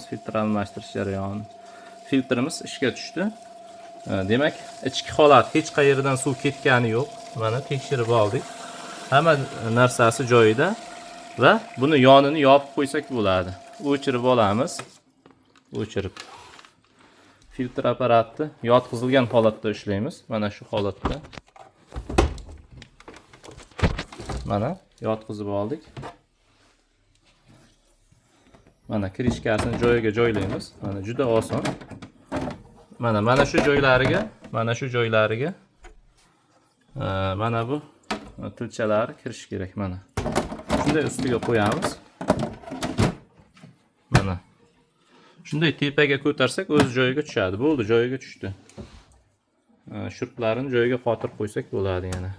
Filtr almashtirish jarayoni. Filtrimiz ishga tushdi. Demak, ichki holat hech qayerdan suv ketgani yo'q. Mana tekshirib oldik. Hamma narsasi joyida va buni yonini yopib qo'ysak bo'ladi. O'chirib olamiz. O'chirib. Filtr apparatni yotqizilgan holatda ushlaymiz. Mana shu holatda. Mana yotqizib oldik. Mana krishkasini joyiga joylaymiz. Mana juda oson. Mana shu joylariga, mana shu joylariga mana bu tilchalari kirishi kerak mana. Shunday ustiga qo'yamiz. Mana. Shunday tepaga ko'tarsak o'z joyiga tushadi. Bo'ldi, joyiga tushdi. Shurtlarini joyiga qotirib qo'ysak bo'ladi yana.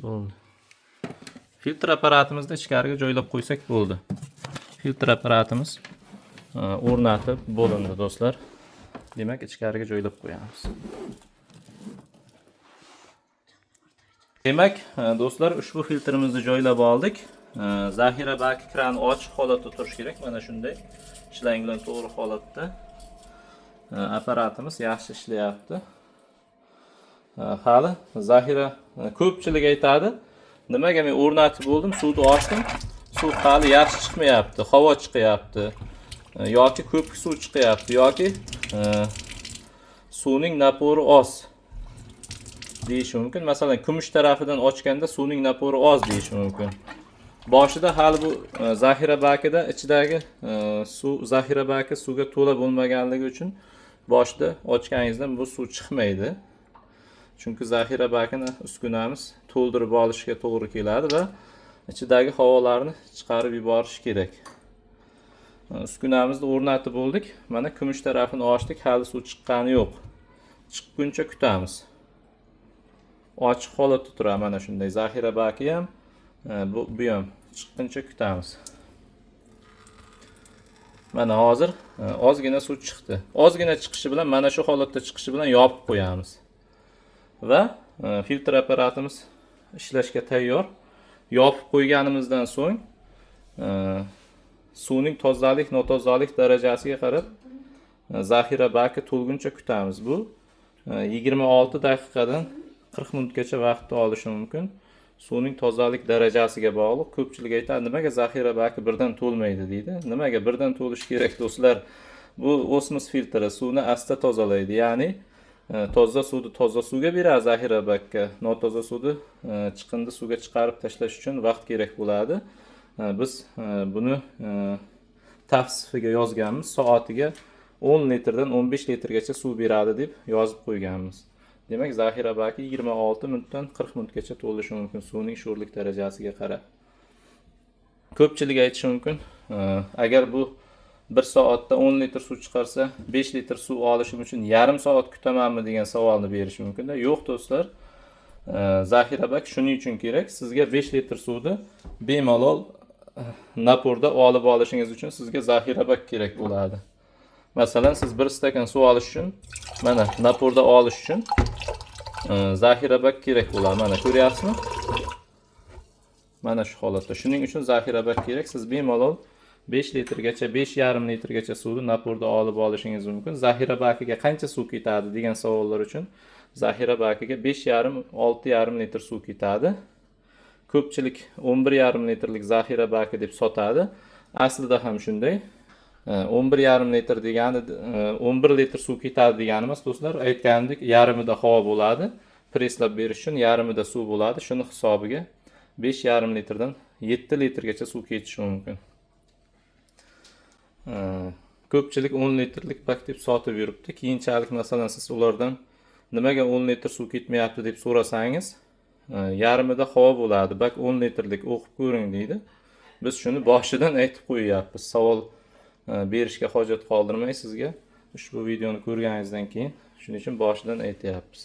Bo'ldi. Filtr apparatimizni ichkariga joylab qo'ysak bo'ldi. Filtr apparatimiz o'rnatib bo'lindi do'stlar. Demak, ichkariga joylab qo'yamiz. Demak, do'stlar, ushbu filtrimizni joylab oldik. Zaxira baki krani ochiq holatda turishi kerak. Mana shunday shlang bilan to'g'ri holatda. Apparatimiz yaxshi ishlayapti. Hali zaxira ko'pchilik aytadi, nimaga men o'rnatib bo'ldim, suvni ochdim, suv hali yaxshi chiqmayapti, havo chiqyapti, yoki ko'pik suv chiqyapti, yoki suvning napori oz deyishi mumkin. Masalan, kumush tarafidan ochganda suvning napori oz deyishi mumkin. Boshida hali bu zaxira bakida ichidagi suv zaxira baki suvga to'la bo'lmaganligi uchun boshida ochganingizdan bu suv chiqmaydi. Chunki zaxira bakini uskunamiz to'ldirib olishga to'g'ri keladi va ichidagi havolarni chiqarib yuborish kerak. Uskunamizni o'rnatib bo'ldik. Mana kumush tarafini ochdik, hali suv chiqqani yo'q. Chiqquncha kutamiz. Ochiq holatda turadi mana shunday zaxira baki ham, bu ham chiqquncha kutamiz. Mana hozir ozgina suv chiqdi. Ozgina chiqishi bilan mana shu holatda chiqishi bilan yopib qo'yamiz. Va filtr apparatimiz ishlashga tayyor. Yopib qo'yganimizdan so'ng suvning tozalik, notozalik darajasiga qarab zaxira baki to'lguncha kutamiz. Bu 26 daqiqadan 40 minutgacha vaqtni olishi mumkin. Suvning tozalik darajasiga bog'liq. Ko'pchilik aytadi, nimaga zaxira baki birdan to'lmaydi deydi. Nimaga birdan to'lishi kerak do'stlar? Bu osmos filtri suvni asta tozalaydi. Ya'ni toza suvni toza suvga beradi zaxira bakka. Notoza suvni chiqindi suvga chiqarib tashlash uchun vaqt kerak bo'ladi. Biz buni tavsifiga yozganmiz. Soatiga 10 litrdan 15 litrgacha suv beradi deb yozib qo'yganmiz. Demak, zaxira baki 26 minutdan 40 minutgacha to'lishi mumkin suvning sho'rlik darajasiga qarab. Ko'pchilik aytishi mumkin, agar bu 1 soatda 10 litr suv chiqarsa, 5 litr suv olishim uchun yarim soat kutamanmi degan savolni berishi mumkin-da. Yo'q do'stlar, zaxira bak shuning uchun kerak. Sizga 5 litr suvni bemalol naporda olib olishingiz uchun sizga zaxira bak kerak bo'ladi. Masalan, siz 1 stakan suv olish uchun, mana naporda olish uchun zaxira bak kerak bo'ladi. Mana ko'ryapsizmi? Mana shu holatda. Shuning uchun zaxira bak kerak. Siz bemalol 5 litrgacha, 5,5 litrgacha suvni naporda olib olishingiz mumkin. Zaxira bakiga qancha suv ketadi degan savollar uchun zaxira bakiga 5,5, 6,5 litr suv ketadi. Ko'pchilik 11,5 litrlik zaxira baki deb sotadi. Aslida ham shunday. 11,5 litr degani 11 litr suv ketadi degani emas do'stlar. Aytganimdek, yarmida havo bo'ladi. Presslab berish uchun yarmida suv bo'ladi. Shuni hisobiga 5,5 litrdan 7 litrgacha suv ketishi mumkin. Ko'pchilik 10 litrlik bak deb sotib yuribdi. Keyinchalik masalan siz ulardan nimaga 10 litr suv ketmayapti deb so'rasangiz, yarmida havo bo'ladi, bak 10 litrlik o'qib ko'ring deydi. Biz shuni boshidan aytib qo'yyapmiz. Savol berishga hojat qoldirmay sizga ushbu videoni ko'rganingizdan keyin shuning uchun boshidan aytyapmiz.